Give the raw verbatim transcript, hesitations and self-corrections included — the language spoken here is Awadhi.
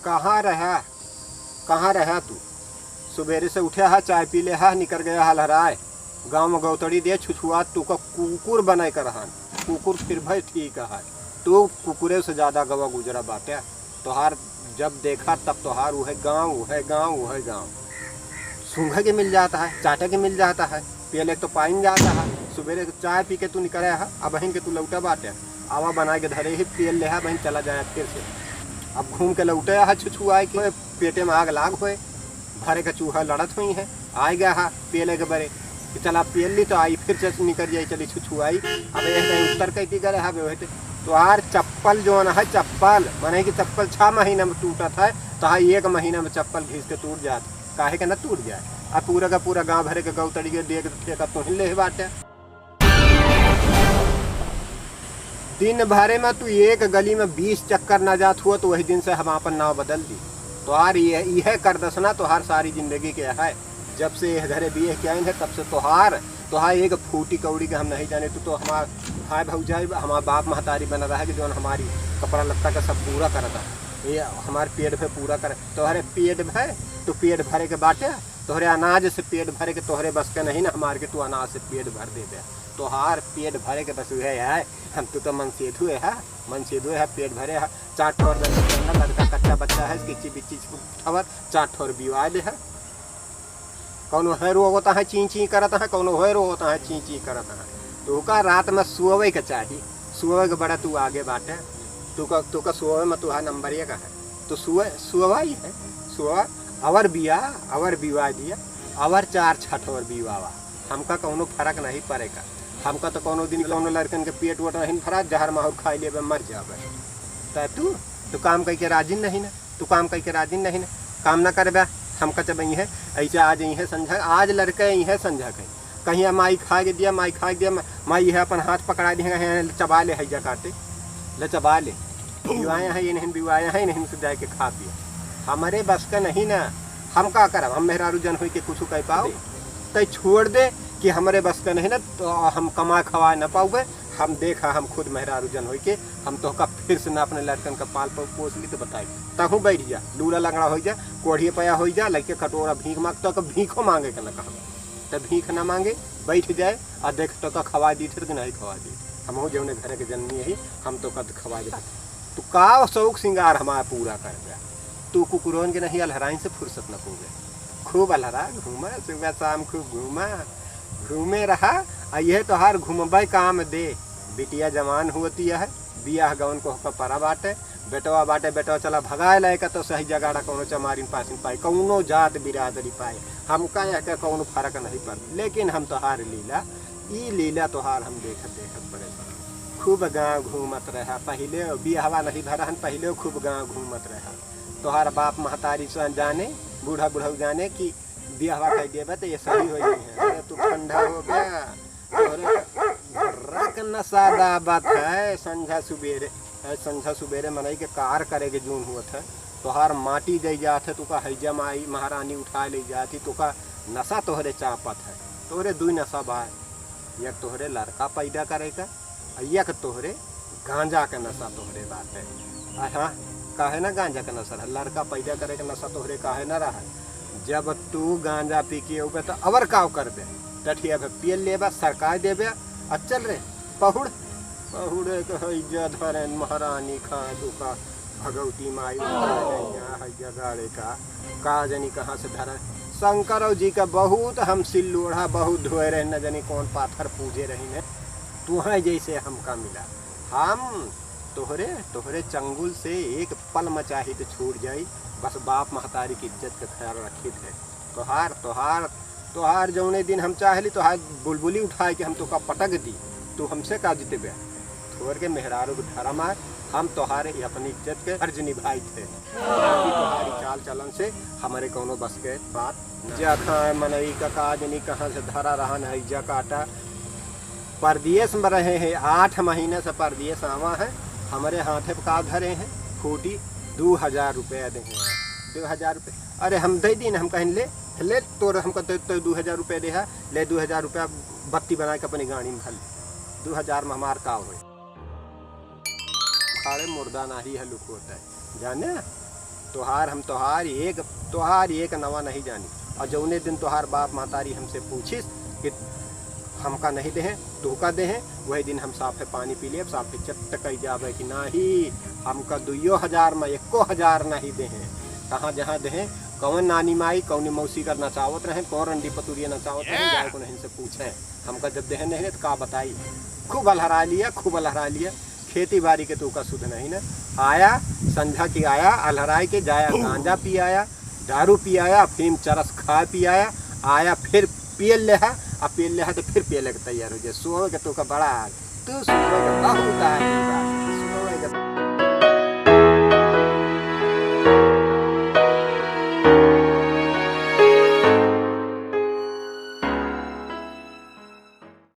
कहाँ रहा, कहाँ रहा तू? सुबेरे से उठे हा, चाय पी ले हा, निकर गया हा लहराए। गाँव में गौतड़ी दे छुछुआ, तू का कुकुर बनाए कर रहन। कुकुर फिर भाई ठीक है, तू कुकुरे से ज्यादा गवा गुजरा बाटे। तोहार जब देखा तब तोहार उहे गाँव, उहे गाँव, उहे गाँव। सूंघे के मिल जाता है, चाटे के मिल जाता है, पियले के तो पाइन जाता है। सुबेरे के चाय पी के तू निकले है, अबहिन के तू लौटे बाटे, आवा बनाए के धरे ही, पियल ले है, अबहिन चला जाए फिर से। अब घूम के लौटे है छुछुआए के, पेटे में आग लाग होए, भरे के चूहा लड़त हुई है, आए गया है पियले के बरे कि चला पियल ली तो आई, फिर से निकल जाई, चली छुछुआई। अब यह कहीं उत्तर कह के गए है, वह तो तोहार चप्पल जौन है, चप्पल, माने कि चप्पल छह महीना में टूटत है, तोहार एक महीना में चप्पल घिस के टूट जात, काहे के न टूट जाए? अब पूरा का पूरा गाँव भरे के गौतड़ी के दे के ठेका तोहिन ले बाटे। दिन भरे में तू एक गली में बीस चक्कर ना जात हुआ, तो वही दिन से हम आपन नाव बदल दी। तोहार ये, यह कर दसना तोहार सारी जिंदगी के है। जब से यह घरे बिये के आइन है, तब से तोहार, तोहार एक फूटी कौड़ी के हम नहीं जाने। तू तो हमार भाई भौजाई, हमार बाप महतारी बना रहा है कि जौन हमारी कपड़ा लत्ता का सब पूरा करता है, ये हमार पेट भे पूरा करे। तोहरे पेट भे, तू पेट भरे के बाटे, तोहरे अनाज से पेट भरे के तोहरे बस के नहीं ना, हमार के तू अनाज से पेट भर दे दे। तोहार पेट भरे के बस उहे है। हम तू तो मनसेधु है, मनसेधु है, पेट भरे है। चार ठोर दे, लड़का कच्चा बच्चा है, किच्ची बिच्ची उठावत, चार ठोर बिवाए दे है। कौनो है रोवत है, चीं चीं करत है, कौनो है रोवत है, चीं चीं करत है। तो ओका रात में सोवे के चाही, सोवे के बड़ा तू आगे बाटे। तू का, तू का सोवे में तू है नंबर एक है। तो सोवे, सोवा ही है, सोवा। अवर बिया, अवर बिवा दिया, अवर चार छठ और बिवावा। हमका कौनो फर्क नहीं पड़ेगा। हमका तो कौनो दिन कौनो लड़कन के पेट वोट नहीं भरा, जहर माहुर खाई लेबे, मर जाबे। त तू, तू काम कइके राजी नहीं ना, तू काम कइके राजी नहीं ना, काम ना करबे। हमका जब यही है, ऐसे आज यही है संझा, आज लड़के यही है संझा कहीं, कहीं माई खा के दिया, माई खा के दिया, मा-, माई यह अपन हाथ पकड़ा दी है, चबा ले हैजा काटे, ले चबा ले, बिवाया है ये नहीं, बिवाया है नहीं, से जाए के खा पिया। हमारे बस का नहीं ना, हम का करब, हम मेहरारू जन होई के कुछ कह पाओ। तै छोड़ दे कि हमरे बस का नहीं ना, तो हम कमा खवा न पाउबे। हम देखा, हम खुद मेहरारू जन होई के हम तोहका फिर से ना अपने लड़कन का पाल पो-, पोस ली तो बताई। तहूँ बैठ जा, लूला लंगड़ा होई जा, कोढ़िए पया होई जा, लइके कटोरा भीख मांग, तोहका भीखो मांगे के ना कहबे। त भीख ना मांगे, बैठ जाए आ देख तोहका खवा दी थे कि नहीं खवा दी। हमहू जौने घरे के जन्मी यही, हम तोहका खवा दे। तू का शौक सिंगार हमारा पूरा कर दे। तू कुकुरोन के नहीं अलहराइन से फुर्सत न पूगे। खूब अलहरा घूमा, सुबह शाम खूब घूमा, घूमे रहा। आ यह तोहार घूमबे काम दे। बिटिया जवान होती है, बियाह गवन को होकर परा बाटे, बेटवा बाटे, बेटवा चला भगाए लाए का तो सही जगाड़ा कौनो चमारिन पासिन पाए, कौनो जात बिरादरी पाए, हमका यह के कौनो फर्क नहीं पड़। लेकिन हम तोहार लीला, ई लीला तोहार हम देखत देखत परेशान। खूब गाँव घूमत रहा, पहिले बियाहवा नहीं भरा हन, पहिले खूब गाँव घूमत रहा। तोहार बाप महतारी सन जाने, बूढ़ा बुढ़ऊ जाने कि बियाहवा कर देबे तो ये सही हो जाई है। अरे तू ठंडा हो गया, तोरे रक नशा दाबत है संझा सुबेरे, है संझा सुबेरे मनई के कार करे के जून हुअत है। तोहार माटी दे जात है, तुका हैजा माई महारानी उठा ले जात ही, तुका नशा तोहरे चापत है। तोहरे दुई नशा बा, एक तोहरे लड़का पैदा करे का, आ एक तोहरे गांजा के नशा तोहरे बाटे। आ हाँ, काहे ना गांजा के नशा रहा, लड़का पैदा करे के नशा तोहरे काहे ना रहा? जब तू गांजा पी के अउबे तो अवर काव करबे? टठिया भे पियल लेबा, सरकाय देबे, आ चल रे, पहुड़, पहुड़े के हैजा धरेन महारानी खाए दुका, भगवती माई उठा ले यहाँ हैजा गाड़े का, का जनी कहाँ से धरा। शंकर जी का बहुत हम सिल लोढ़ा, बहुत धोए रहे, न जनी कौन पाथर पूजे रही ने, तुहें जैसे हमका मिला। हम तोहरे, तोहरे चंगुल से एक पल मचाही तो छूट जाई, बस बाप महतारी की इज्जत का ख्याल रखी थे। तोहार, तोहार, तोहार जौने दिन हम चाहली, तोहार बुलबुली उठाए के हम तोका पटक दी, तू हमसे का जीतबे? थोर के मेहरारू के धरा मार, हम तोहारे अपनी इज्जत के फर्ज निभाई थे, बाकी तोहारी चाल चलन से हमारे कौनो बस के बात ना। जा खाए मनई का काज नहीं, कहाँ से धरा रहन है, जा काटा। परदेस में रहे हैं, आठ महीने से परदेस आवा है, हमरे हाथे पे का धरे हैं, फूटी दो हजार रुपया दे हैं, दो हजार रुपया। अरे हम दे दीन, हम कहन ले, ले तोर हमका तो, तो दो हजार रुपया दे है, ले दो हजार रुपया बत्ती बना के अपनी गाड़ी में भर ले, दो हजार में हमार का होए? खाड़े मुर्दा नाही है लुकोता है, जाने? तोहार हम तोहार एक, तोहार एक नवा नहीं जानी। और जौने दिन तोहार बाप महतारी हमसे पूछिस कि हमका नहीं देहे, तोहका देहे, वही दिन हम साफे पानी पी लेब, साफे चट्ट कई जाबे कि नाही, हमका दुइयो हजार में एको हजार नहीं देहे। कहाँ जहाँ देहे, कौन नानी माई, कौनी मौसी कर नचावत रहे, कौन रंडी पतुरिया नचावत रहे, जाए को नहीं से पूछे। हमका जब देहे नहीं तो का बताई। खूब अलहरा लिया, खूब अलहरा लिया। खेती बारी के तोहका सुध नहीं ना। आया, संझा की आया, अलहराई के जाया, गांजा पी आया, दारू पी आया, अफीम चरस खा पी आया, आया फिर पियल लेहा, आ पियल लेहा तो फिर पियले के तैयार हो जाए। सोवे के तोहका बड़ा आज, तू सोवे के बहुत आज बा।